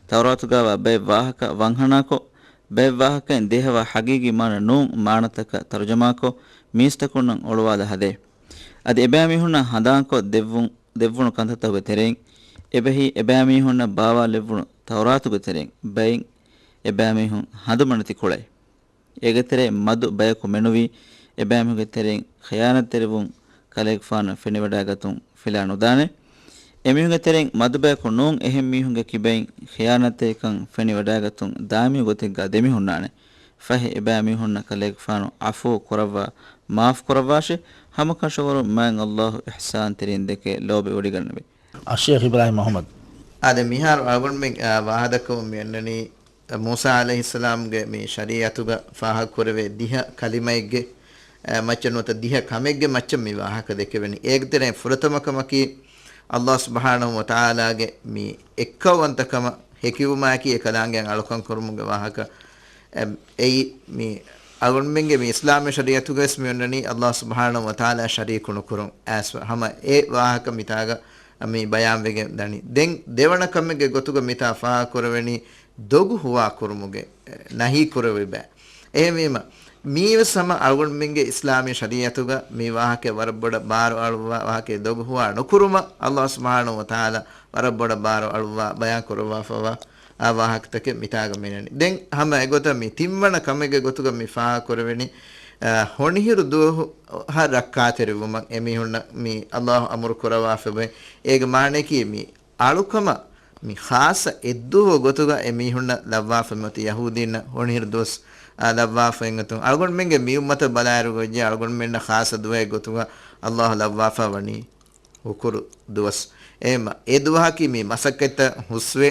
ތައުރާތުގައިވާ ބައެއް ވާހަކަ ވަންހަނާކޮށް، ބައެއް ވާހަކައިން ދޭހަވާ ހަގީގީ މާނަ ނޫން މާނަތަކަށް ތަރުޖަމާކޮށް، މީސްތަކުންނަށް އޮޅުވާލަ ހަދޭ. އަދި އެބައިމީހުންނަށް ހަނދާންކޮށް ދެއްވުން، ދެއްވުނު ކަންތައްތަކުގެ ތެރެއިން، އެބަހީ އެބައިމީހުންނަށް ބާވާލެއްވުނު ތައުރާތުގެ ތެރެއިން ބައެއް އެބައިމީހުން ހަނދުމަނެތި ކުޅައި. އޭގެތެރެއިން މަދު ބަޔަކު މެނުވީ، އެބައިމީހުންގެ ތެރެއިން ޚިޔާނަތްތެރިވުން ކަލޭގެފާނަށް ފެނިވަޑައިގަތުން ފިލާ ނުދާނެ. އެމީހުންގެ ތެރެއިން މަދު ބަޔަކު ނޫން އެހެން މީހުންގެ ކިބައިން ޚިޔާނަތްތެރިކަން ފެނިވަޑައިގަތުން ދާއިމީ ގޮތެއްގަ ދެމިހުންނާނެ. ފަހެ އެބައިމީހުންނަށް ކަލޭގެފާނު ޢަފޫ ކުރައްވާ، މާފު ކުރައްވާށޭ. ހަމަކަށަވަރުން މާތް ﷲ އިޙްސާންތެރިން ދެކެ ލޯބިވޮޑިގަންނަވީ. އައްޝޭޚް އިބްރާހިމް މުޙައްމަދު. އާދެ، މިހާރު އަޅުގަނޑުމެން، އާ، ވާހަދަކަމުން މި އަންނަނީ، މޫސާ ޢަލައިހިއްސަލާމްގެ މި ޝަރީޢަތުގަ ފާހަގަކުރެވޭ ދިހަ ކަލިމައެއްގެ، އާ، މައްޗަށް ނުވަތަ ދިހަ ކަމެއްގެ މައްޗަށް މި ވާހަކަ ދެކެވެނީ. އޭގެ ތެރެއިން ފުރަތަމަ ކަމަކީ، ﷲ ސުބްޙާނަހޫ ވަތަޢާލާގެ މި އެއްކައުވަންތަކަމަށް ހެކިވުމާއެކީ އެކަލާނގެއަށް އަޅުކަން ކުރުމުގެ ވާހަކަ. އެ، އެއީ މި އަޅުގަނޑުމެންގެ މި އިސްލާމީ ޝަރީޢަތުގަވެސް މި އޮންނަނީ ﷲ ސުބްޙާނަހޫ ވަތަޢާލާ ޝަރީކު ނުކުރުން އައިސް. ހަމަ އެ ވާހަކަ މިތާގަ މި ބަޔާންވެގެން ދަނީ. ދެން ދެވަނަ ކަމެއްގެ ގޮތުގަ މިތާ ފާހަގަކުރެވެނީ ދޮގު ހުވާ ކުރުމުގެ، އެ، ނަހީ ކުރެވި ބައި. އެހެންވީމަ، މީވެސް ހަމަ އަޅުގަނޑުމެންގެ އިސްލާމީ ޝަރީޢަތުގަ މި ވާހަކަ ވަރަށް ބޮޑަށް ބާރު އަޅުއްވާ ވާހަކަ، ދޮގު ހުވާ ނުކުރުމަށް ﷲ ސުބްޙާނަހޫ ވަތަޢާލާ ވަރަށް ބޮޑަށް ބާރު އަޅުއްވާ ބަޔާން ކުރައްވާފަވާ އާ ވާހަކަތަކެއް މިތާގަ މިނަނީ. ދެން ހަމަ އެގޮތަށް މި ތިންވަނަ ކަމެއްގެ ގޮތުގަ މި ފާހަގަކުރެވެނީ، އާ، ހޮނިހިރު ދުވަހު ހަ ރައްކާތެރިވުމަށް އެމީހުންނަށް މި ﷲ އަމުރު ކުރައްވާފަވޭ. އޭގެ މާނަޔަކީ މި އަޅުކަމަށް މި ޚާއްޞަ އެއްދުވަހު ގޮތުގަ އެމީހުންނަށް ލައްވާފަ މިއޮތީ ޔަހޫދީންނަށް ހޮނިހިރު ދުވަސް، އާ، ލައްވާފަ އެނގަތުން. އަޅުގަނޑުމެންގެ މި އުއްމަތަށް ބަލާއިރު ގޮތްޖެ އަޅުގަނޑުމެންނަށް ޚާއްޞަ ދުވަހެއް ގޮތުގަ ﷲ ލައްވާފަ ވަނީ ހުކުރު ދުވަސް. އެހެންމަ އެ ދުވަހަކީ މި މަސައްކަތްތައް ހުސްވެ،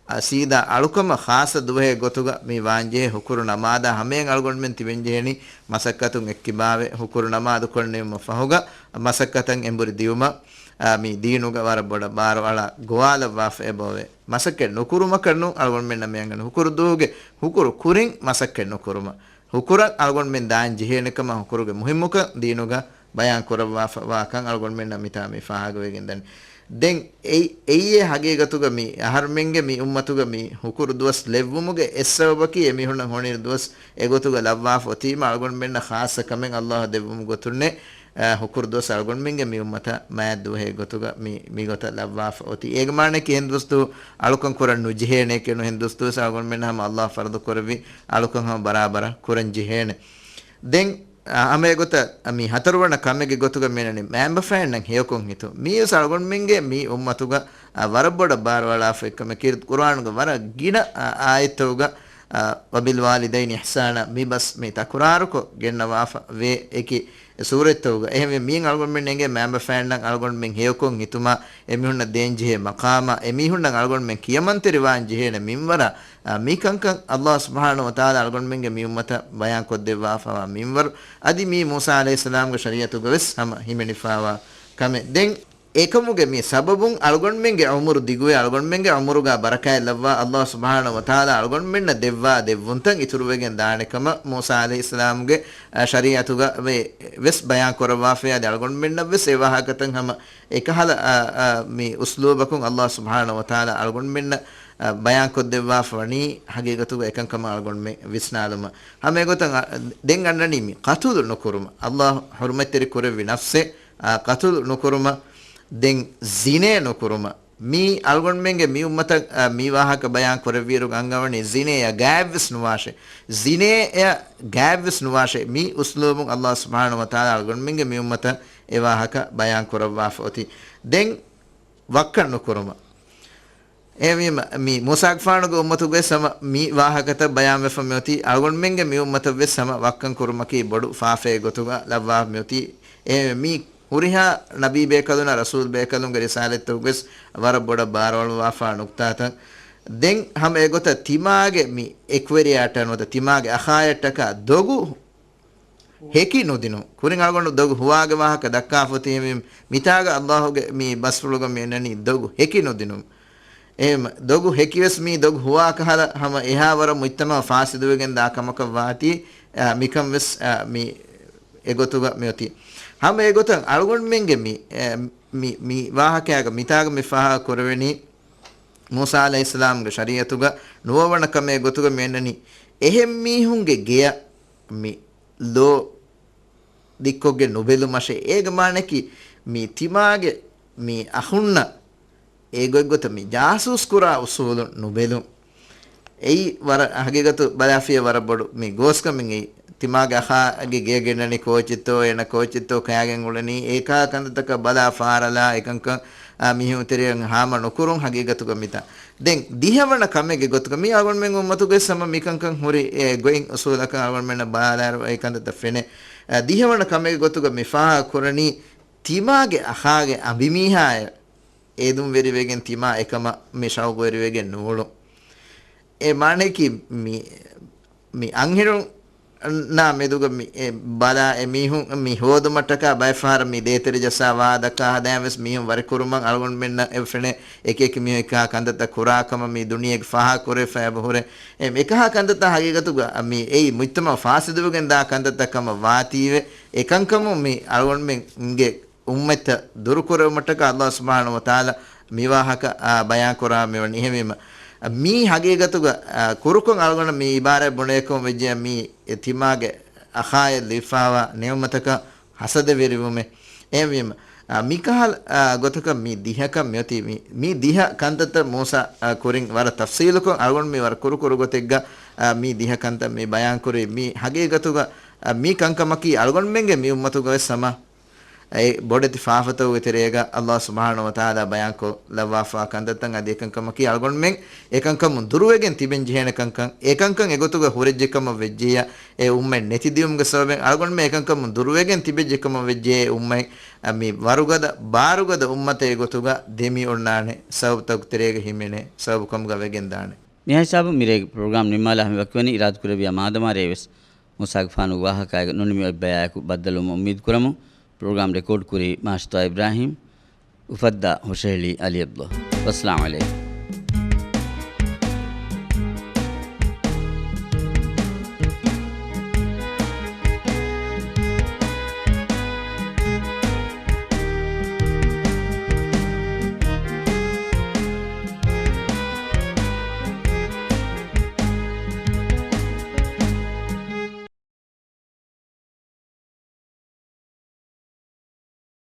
އަ، ސީދާ އަޅުކަމަށް ޚާއްޞަ ދުވަހެއް ގޮތުގަ މި ވާންޖެހޭ ހުކުރު ނަމާދާ ހަމަޔަށް އަޅުގަނޑުމެން ތިބެންޖެހެނީ މަސައްކަތުން އެއްކިބާވެ، ހުކުރު ނަމާދު ކޮށްނެވުމަށް ފަހުގަ މަސައްކަތަށް އެނބުރި ދިއުމަށް، އަ، މި ދީނުގަ ވަރަށް ބޮޑަށް ބާރު އަޅާ ގޮވާލައްވާފަ އެބައޮވޭ. މަސައްކަތް ނުކުރުމަކަށް ނޫން އަޅުގަނޑުމެންނަށް މި އަންގަނީ ހުކުރު ދުވަހުގެ ހުކުރު ކުރިން މަސައްކަތް ނުކުރުމަށް. ހުކުރަށް އަޅުގަނޑުމެން ދާން ޖެހޭނެ ކަމަށް ހުކުރުގެ މުހިއްމުކަން ދީނުގަ ބަޔާން ކުރައްވާފަ ވާކަން އަޅުގަނޑުމެންނަށް މިތާ މި ފާހަގަވެގެން ދަނީ. ދެން އެއީ، އެއީ ހަގީގަތުގަ މި އަހަރުމެންގެ މި އުއްމަތުގަ މި ހުކުރު ދުވަސް ލެއްވުމުގެ އެއް ސަބަބަކީ އެމީހުންނަށް ހޮނިރު ދުވަސް އެގޮތުގަ ލައްވާފަ އޮތީމަ އަޅުގަނޑުމެންނަށް ޚާއްޞަ ކަމެއް ﷲ ދެއްވުމުގެ ގޮތުންނޭ، އަ، ހުކުރު ދުވަސް އަޅުގަނޑުމެންގެ މި އުއްމަތަށް މާތް ދުވަހެއް ގޮތުގަ މި، މިގޮތަށް ލައްވާފަ އޮތީ. އޭގެ މާނައަކީ އެހެން ދުވަސް ދުވަހު އަޅުކަން ކުރަން ނުޖެހޭނެކޭ، ނު އެހެން ދުވަސް ދުވަސް އަޅުގަނޑުމެންނަށް ހަމަ ﷲ ފަރުޟު ކުރެއްވި އަޅުކަން ހަމަ ބަރާބަރަށް ކުރަން ޖެހޭނެ. ދެން އާ، ހަމަ އެގޮތަށް މި ހަތަރުވަނަ ކަމެއްގެ ގޮތުގަ މިނަނީ މައިންބަފައިންނަށް ހެޔޮކޮށް ހިތުން. މީވެސް އަޅުގަނޑުމެންގެ މި އުއްމަތުގަ، އާ، ވަރަށް ބޮޑަށް ބާރުއަޅާފަ އެއްކަމެއް. ކީރިތި ޤުރުއާނުގަ ވަރަށް ގިނަ، އާ، އާޔަތްތަކުގަ، އާ، وَبِالْوَالِدَيْنِ إِحْسَانًا މި ބަސް މި ތަކުރާރުކޮށް ގެންނަވާފަ ވޭ އެކި ސޫރަތްތަކުގަ. އެހެންވެ، މިއިން އަޅުގަނޑުމެން އެނގޭ މައިންބަފައިންނަށް އަޅުގަނޑުމެން ހެޔޮކޮށް ހިތުމާ، އެމީހުންނަށް ދޭންޖެހޭ މަޤާމާ، އެމީހުންނަށް އަޅުގަނޑުމެން ކިޔަމަންތެރިވާން ޖެހޭނެ މިންވަރާ، އާ، މި ކަންކަން ﷲ ސުބްޙާނަހޫ ވަތަޢާލާ އަޅުގަނޑުމެންގެ މި އުއްމަތަށް ބަޔާން ކޮށްދެއްވާފަވާ މިންވަރު، އަދި މީ މޫސާ ޢަލައިހިއްސަލާމްގެ ޝަރީޢަތުގަވެސް ހަމަ ހިމެނިފަވާ ކަމެއް. ދެން އެކަމުގެ މި ސަބަބުން އަޅުގަނޑުމެންގެ އުމުރު ދިގުވެ، އަޅުގަނޑުމެންގެ އުމުރުގަ ބަރަކާތް ލައްވާ، އައްލާހު ސުބްޙާނަހު ވަތަޢާލާ އަޅުގަނޑުމެންނަށް ދެއްވާ ދެއްވުންތައް އިތުރުވެގެން ދާނެ ކަމަށް މޫސާ ޢަލައިހިއްސަލާމުގެ، އަ، ޝަރީޢަތުގަ ވެ-، ވެސް ބަޔާން ކުރައްވާފައި އަދި އަޅުގަނޑުމެންނަށް ވެސް އެ ވާހަކަތައް ހަމަ އެކަހަލަ، އަ، އަ، މި އުސްލޫބަކުން އައްލާހު ސުބްޙާނަހު ވަތަޢާލާ އަޅުގަނޑުމެންނަށް، އަ، ބަޔާންކޮށްދެއްވާފަ ވަނީ ހަގީގަތުގަ އެކަންކަމަށް އަޅުގަނޑުމެން ވިސްނާލުމަށް. ހަމަ އެގޮތަށް އަ، ދެން އަންނަނީ މި ޤަތުލު ނުކުރުމަށް. އައްލާހު ޙުރުމަތްތެރި ކުރެއްވި ނަފްސެއް، އާ، ޤަތުލު ނުކުރުމަށް، ދެން ޒިނޭ ނުކުރުމަށް. މީ އަޅުގަނޑުމެންގެ މި އުއްމަތަށް، އާ، މި ވާހަކަ ބަޔާން ކުރެއްވިއިރު އަންގަވަނީ ޒިނޭއަށް ގާތްވެސް ނުވާށޭ. ޒިނޭއަށް ގާތްވެސް ނުވާށޭ. މި އުސްލޫބުން އައްލާހު ސުބްޙާނަހު ވަތަޢާލާ އަޅުގަނޑުމެންގެ މި އުއްމަތަށް އެ ވާހަކަ ބަޔާން ކުރައްވާފަ އޮތީ. ދެން ވައްކަން ނުކުރުމަށް. އެހެންވީމަ، މި މޫސާގެފާނުގެ އުއްމަތުގައި ހަމަ މި ވާހަކަތައް ބަޔާންވެފަ މިއޮތީ، އަޅުގަނޑުމެންގެ މި އުއްމަތަށް ވެސް ހަމަ ވައްކަން ކުރުމަކީ ބޮޑު ފާފައެއް ގޮތުގަ ލައްވާ މިއޮތީ. އެ މި ހުރިހާ ނަބީ ބޭކަލުންނާ ރަސޫލް ބޭކަލުންގެ ރިސާލަތްތަކުގެސް ވަރަށް ބޮޑަށް ބާރުއަޅުވާފާ ނުކްތާތައް. ދެން ހަމަ އެގޮތަށް ތިމާގެ މި އެކުވެރިޔާއަށްޓަކާ ނުވަތަ ތިމާގެ އަޚާޔަށްޓަކާ ދޮގު ހެކި ނުދިނުން. ކުރިން އަޅުގަނޑު ދޮގު ހުވާގެ ވާހަކަ ދައްކާފަ އޮތީ ހެންވީމަ، މިތާގަ އައްލާހުގެ މި ބަސްފުޅުގަ މި އަންނަނީ ދޮގު ހެކި ނުދިނުން. އެހެން ދޮގު ހެކިވެސް މީ ދޮގު ހުވާ ކަހަލަ ހަމަ އެހާ ވަރަށް މުޖްތަމަޢު ފާސިދުވެގެން ދާ ކަމަކަށް ވާތީ، އާ، މިކަން ވެސް، އާ، މި އެގޮތުގަ މިއޮތީ. ހަމަ އެގޮތަށް އަޅުގަނޑުމެންގެ މި، އެ، މި، މި ވާހަކައިގަ މިތާގަ މި ފާހަގަ ކުރެވެނީ މޫސާ ޢަލައިހިއްސަލާމްގެ ޝަރީޢަތުގަ ނުވަވަނަ ކަމެއް ގޮތުގަ މި އަންނަނީ އެހެން މީހުންގެ ގެޔަށް މި ލޯ ދިއްކޮށްގެން ނުބެލުމަށޭ. އޭގެ މާނައަކީ މި ތިމާގެ މި އަޚުންނަށް އެ ގޮތްގޮތަށް މި ޖާސޫސް ކުރާ އުސޫލުން ނުބެލުން. އެއީ ވަރަށް ހަގީގަތު ބަލާފިޔަ ވަރަށް ބޮޑު މި ގޯސްކަމެއް. އެއީ ތިމާގެ އަޚާގެ ގެޔަށް ގެންނަނީ ކޯޗެއްތޯ، އޭނަ ކޯޗެއްތޯ ކަޔާގެން އުޅެނީ، އެކާ ކަންތައްތަކަށް ބަލާ ފާރަލާ އެކަންކަން، އާ، މީހުން ތެރެއަށް ހާމަ ނުކުރުން ހަގީގަތުގަ މިތާ. ދެން ދިހަވަނަ ކަމެއްގެ ގޮތުގަ މި އަޅުގަނޑުމެން އުއްމަތުގައި ހަމަ މިކަންކަން ހުރި އެ ގޮތް އުސޫލަކަށް އަޅުގަނޑުމެންނަށް ބަލާލާއިރު އެ ކަންތައްތައް ފެނޭ. އާ، ދިހަވަނަ ކަމެއްގެ ގޮތުގަ މި ފާހަގަ ކުރަނީ ތިމާގެ އަޚާގެ އަނބިމީހާއަށް އެދުންވެރިވެގެން ތިމާ އެކަމަށް މި ޝައުގުވެރިވެގެން ނޫޅުން. އެ މާނައަކީ މި، މި އަންހެނުންނާ މެދުގަ މި، އެ ބަލާ އެ މީހުން މި ހޯދުމަށްޓަކާ ބައެއް ފަހަރަށް މި ދޭތެރެ ޖައްސާ ވާ ދައްކާ ހަދާން ވެސް މީހުން ވަރިކުރުމަށް އަޅުގަނޑުމެންނަށް އެ ފެނޭ އެކި އެކި މީހުން އެކާ ކަންތައްތައް ކުރާ ކަމަށް މި ދުނިޔޭގެ ފާހަގަ ކުރެވިފަ އެބަ ހުރޭ. އެ އެކަހާ ކަންތައްތައް ހަގީގަތުގަ މި އެއީ މުޖްތަމަޢު ފާސިދުވެގެން ދާ ކަންތައްތައް ކަމަށް ވާތީވެ، އެކަންކަމުން މި އަޅުގަނޑުމެންގެ އުއްމަތަށް ދުރުކުރެވުމަށްޓަކާ އައްލާހު ސުބްޙާނަހު ވަތަޢާލާ މި ވާހަކަ، އާ، ބަޔާން ކުރާ މިވަނީ. އެހެންވީމަ، މީ ހަގީގަތުގަ، އާ، ކުރުކޮށް އަޅުގަނޑަށް މި އިބާރާތް ބުނެވިކަމަށް ވެއްޖެ މީ ތިމާގެ އަޚާޔަށް ލިބިފާވާ ނިޢުމަތަކަށް ހަސަދަވެރިވުމެއް. އެހެންވީމަ، އާ، މިކަހަލަ، އާ، ގޮތަކަށް މި ދިހަކަށް މިއޮތީ މި، މި ދިހަ ކަންތައްތައް މޫސާ، އާ، ކުރިން ވަރަށް ތަފްސީލުކޮށް އަޅުގަނޑު މި ވަރަށް ކުރު ކުރު ގޮތެއްގަ، އާ، މި ދިހަ ކަންތައް މި ބަޔާން ކުރީ. މި ހަގީގަތުގަ، އާ، މި ކަންކަމަކީ އަޅުގަނޑުމެންގެ މި އުއްމަތުގަ ވެސް ހަމަ އެ ބޮޑެތި ފާފަތަކުގެ ތެރޭގަ އައްލާހު ސުބްޙާނަހު ވަތަޢާލާ ބަޔާންކޮށް ލައްވާފާ ކަންތައްތައް އަދި އެކަންކަމަކީ އަޅުގަނޑުމެން އެކަންކަމުން ދުރުވެގެން ތިބެން ޖެހޭނެ ކަންކަން، އެކަންކަން އެގޮތުގަ ހުރެއްޖެ ކަމަށް ވެއްޖެޔާ، އެ އުއްމަތް ނެތިދިޔުމުގެ ސަބަބެން އަޅުގަނޑުމެން އެކަންކަމުން ދުރުވެގެން ތިބެއްޖެ ކަމަށް ވެއްޖެ އެ އުއްމަތް، އަ، މި ވަރުގަދަ، ބާރުގަދަ އުއްމަތެއް ގޮތުގަ ދެމި އޮންނާނެ، ސަބަބުތަކުގެ ތެރޭގަ ހިމެނޭ ސަބަބު ކަމުގަ ވެގެން ދާނެ. މިހާ ހިސާބުން މިރޭގެ ޕްރޮގްރާމް ނިންމާލާ ހަމަ ވަކިވަނީ. އިރާދަކުރެއްވިޔާ މާދަމާ ރޭވެސް މޫސާގެފާނުގެ ވާހަކައިގަ ނުނިމި އޮތް ބަޔާއެކު ބައްދަލުވުމަށް އުއްމީދު ކުރަމުން. ޕްރޮގްރާމް ރެކޯޑް ކުރީ މާޝްތާ އިބްރާހީމް، އުފައްދާ ހުށަހެޅީ އަލީ އަބްދުﷲ. ވައްސަލާމް ޢަލައިކުމް.